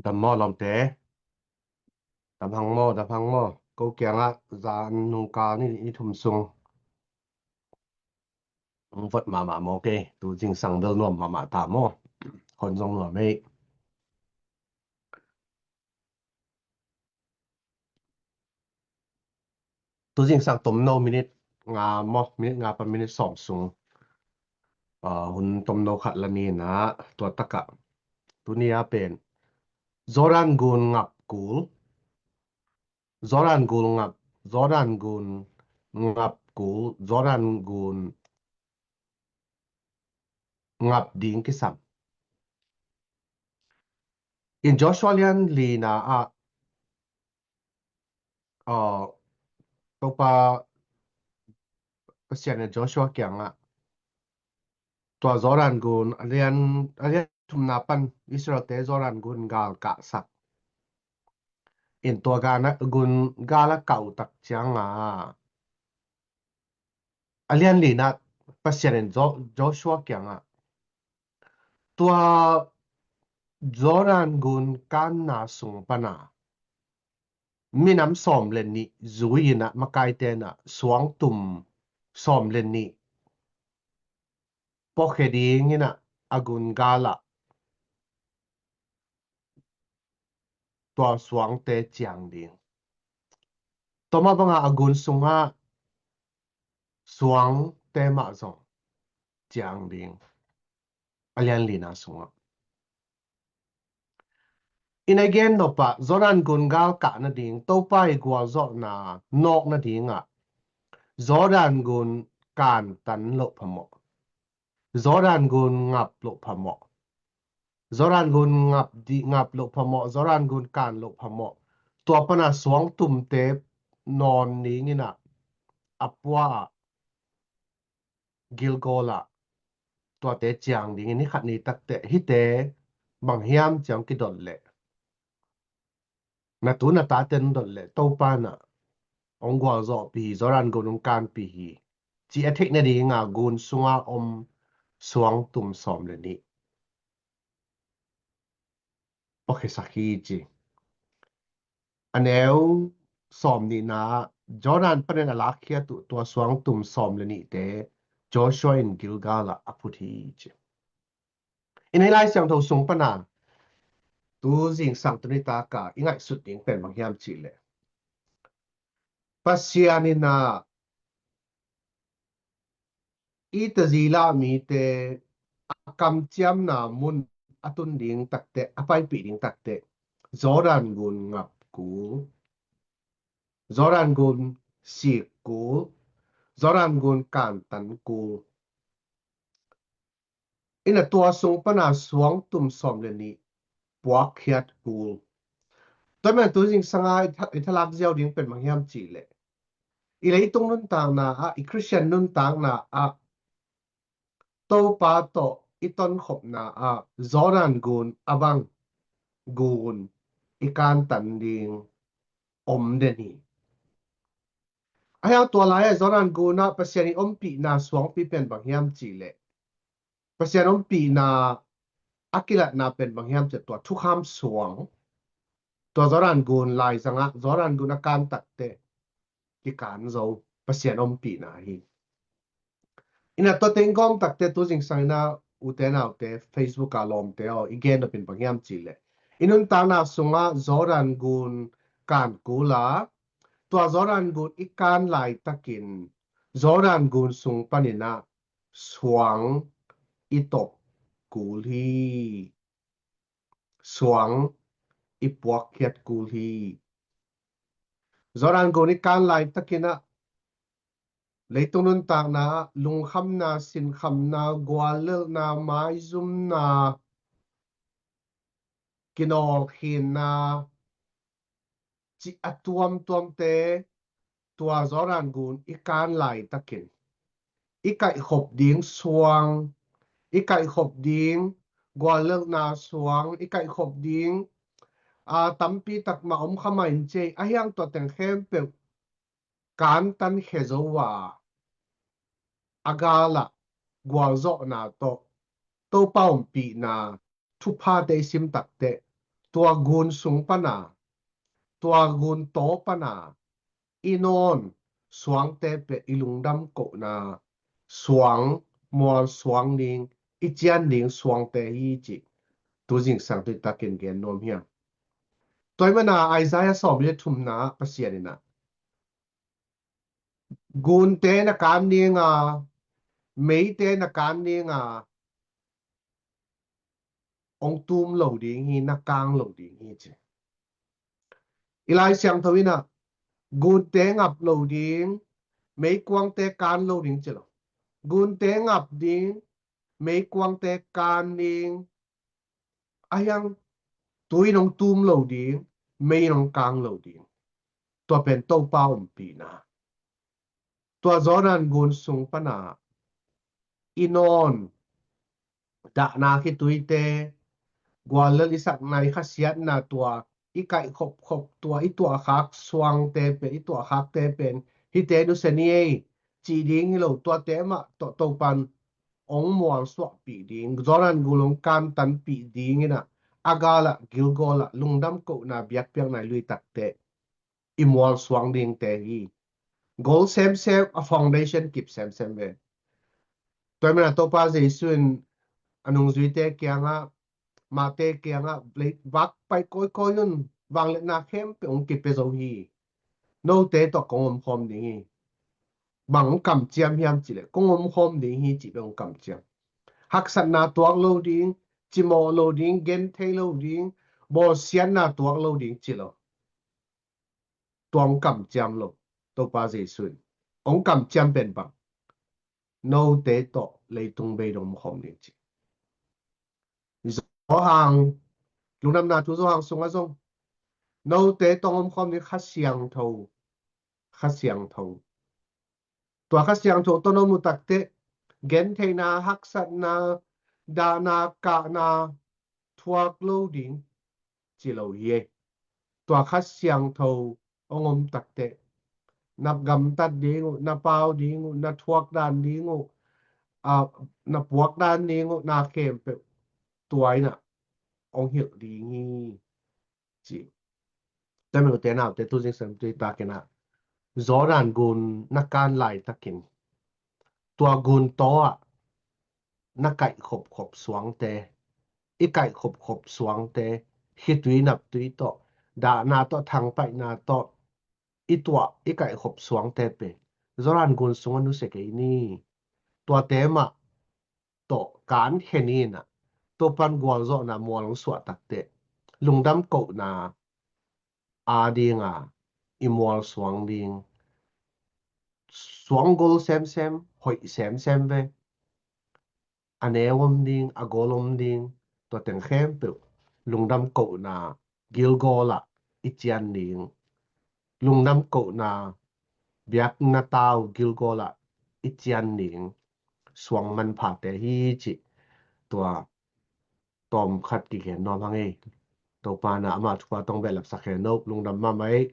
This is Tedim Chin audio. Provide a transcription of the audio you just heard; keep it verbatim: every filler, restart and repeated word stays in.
Dam maw lawmte? Dam hang maw, dam hang maw? Ko kiangah zan nungkal ni, ni thum sung hong vot mahmah maw kei? Tu zingsang bel nuam mahmah ta maw? Hon zong nuam ei. Tu zingsang tomno minit nga maw, minit nga pan minit sawm sung, ah, hun tomno khat la ni na, tua takah tuni a pen Jordan gun ngap kul, Jordan gun ngap, Jordan gun ngap kul, Jordan gun ngap ding kisam. In Joshua lian li na ah, ah, Topa Pasian in Joshua kiangah tua Jordan gun a lian, a lian thumna pan Israelte Jordan gun gal kahsak. In tua gun gal a kah uh tak ciangah a lian li na Pasian in Jo-, Joshua kiangah tua Jordan gun kanna sung pana minam sawm le nih zui in ah makaite in ah suangtum sawm le nih puakhia ding in ah a gun galah tua suangte ciang ding. Tua mah bangah a gun sungah suangte mah zong ciang ding. A lian li na sungah in a gen nopah Jordan gun gal kah nading, Topa i gualzawhna nawk nadingah Jordan gun kantan loh phamawh, Jordan gun ngap loh phamawh, Jordan gun ngap di, ngap loh phamawh, Jordan gun kan loh phamawh. Tua pana suangtumte nawn ding in ah a pua ah Gilgal ah tuate ciang ding in ni khat ni takteh hihte bang hiam ci-a hong kidot leh, na tu na tate hong dot leh Topa in ah hong gualzawhpih hi, Jordan gun hong kanpih hi, ci a theih nadinga gun sunga om suangtum sawm le nih puakhiasak hi ci. A neu sawm nihna ah Jordan panin a lakkhiat uh tua suangtum sawm le nihte Joshua in Gilgal ah a phut hi ci. In hih Lai Siangtho sung pana tu zingsang tuni taka i ngaihsut ding pen bang hiam cihleh, Pasian in ah i tazila mite a kamciamna mun a tun ding takteh, a paipih ding takteh Jordan gun ngap kul, Jordan gun sik kul, Jordan gun kantan kul. In a tua sung pana suangtum sawm le nih puakkhiat kul. Tua man tu zingsanga i tha-, i thalak ziau ding pen bang hiam cihleh, i leitung nuntakna ah, i Khristian nuntakna ah Topa tawh i tonkhopna ah Jordan gun a bang gun i kantan ding om den hi. A hiang tua lai-ah Jordan gun ah Pasian i ompihna suangpi pen bang hiam cihleh, Pasian ompihna a kilatna pen bang hiam cihleh tua thukham suang, tua Jordan gun laizangah Jordan gun a kan takteh kikan zo Pasian ompihna hi. In a tua teng gawm takteh tu zingsang in ah ute naute Facebook ah lawmte aw i gen nopin bang hiam cihleh, i nuntakna sungah Jordan gun kan kul a, tua Jordan gun i kan laitakin Jordan gun sung panin ah suang i top kul hi. Suang i puakkhiat kul hi. Jordan gun i kan laitakin ah leitung nuntakna ah lungkhamna, sinkhamna, guallelhna, maizumna, kinawlkhinna, cih a tuamtuamte tua Jordan gun i kan laitakin i kaihkhop ding suang, i kaihkhop ding guallelhna suang, i kaihkhop ding, a, tampi tak mah om kha mah in cei, a hiang tua teng khempeuh kantan khia zo a, a galah gualzawhna tawh Topa ompihna thuphate i sim takteh tua gun sung pana, tua gun taw pana i nawn suangte pen i lungdam kohna suang, mual suang ding, i cian ding suangte hi cih tu zingsang tui takin gen nuam hiam? Tua ahih mana Isaiah sawm le thumna Pasian in ah gunte na kan dinga, meite na kan dinga, hong tum lo ding hi, na kang lo ding hi ci. I Lai Siangtho in ah gunte ngap lo ding, meikuangte kan lo ding ci lo. Gunte ngap ding, meikuangte kan ding, a hiang tui in hong tum lo ding, mei in hong kang lo ding. Tua pen Topa ompihna. Tua Jordan gun sung pana i nawn dahna khituite, guallel i sakna, i khasiatna, tua i kaihkhopkhop, tua i tuahkhak suangte pen, i tuahkhakte pen hihte nusia ni ei cih ding hi lo, tuate mah tawh Topan hong mualsuahpih ding, Jordan gun hong kantanpih ding in ah, a galah, Gilgal ah lungdam kohna, biakpiakna i lui takteh i mualsuang dingte hi. Gol semsem, a foundation kip semsem ve. Tua ahih mana Topa Jesu in a nungzuite kiangah, Mate kiangah, vak pai kawikawi un, vangliatna khempeuh hong kipia zo hi. Note tawh kong omkhawm ding hi. Bang hong kamciam hiam cih leh, kong omkhawm ding hi cih bek hong kamciam. Haksatna tuak lo ding, cimawh lo ding, genthei lo ding, bawlsiatna tuak lo ding ci lo. Tua hong kamciam lo Topa Jesu in. Hong kamciam pen bang? Note tawh leitung beidong omkhawm ding ci. Johan, Lungdamna Thu Johan sungah zong, note tawh hong omkhawm ding Kha Siangtho, Kha Siangtho. Tua Kha Siangtho tawh na om uh takteh gentheihna, haksatna, dahna, kahna thuak lo ding ci lo hi. Tua Kha Siangtho hong om takteh na gamtat ding uh, na pau ding uh, na thuak dan ding uh, a, na puak dan ding uh, na khempeuh tua in ah hong hilh ding hi ci. Tua ahih mana ute naute, tu zingsang tui takin ah Jordan gun na kan laitakin tua gun taw ah na kaihkhopkhop suangte, i kaihkhopkhop suangte, khitui naptui tawh, dahna tawh, thangpaihna tawh i tuah, i kaihkhop suangte pen Jordan gun sungah nusia kei ni. Tuate mah tawh kankhia ni in ah, Topan gualzawhna mual hong suah takteh lungdam kohna a dinga i mualsuang ding. Suang gol semsem, hoih semsem ve. A neu om ding, a gol om ding, tua teng khempeuh lungdam kohna Gilgal ah i cian ding. Lungdam kohna, biakna tau Gilgal ah i cian ding suang manphate hi cih tua tawm khat kigen nuam hang ei. Topa in ah ama thupha tawh hong behlap sak hen o, lungdam mahmah ei.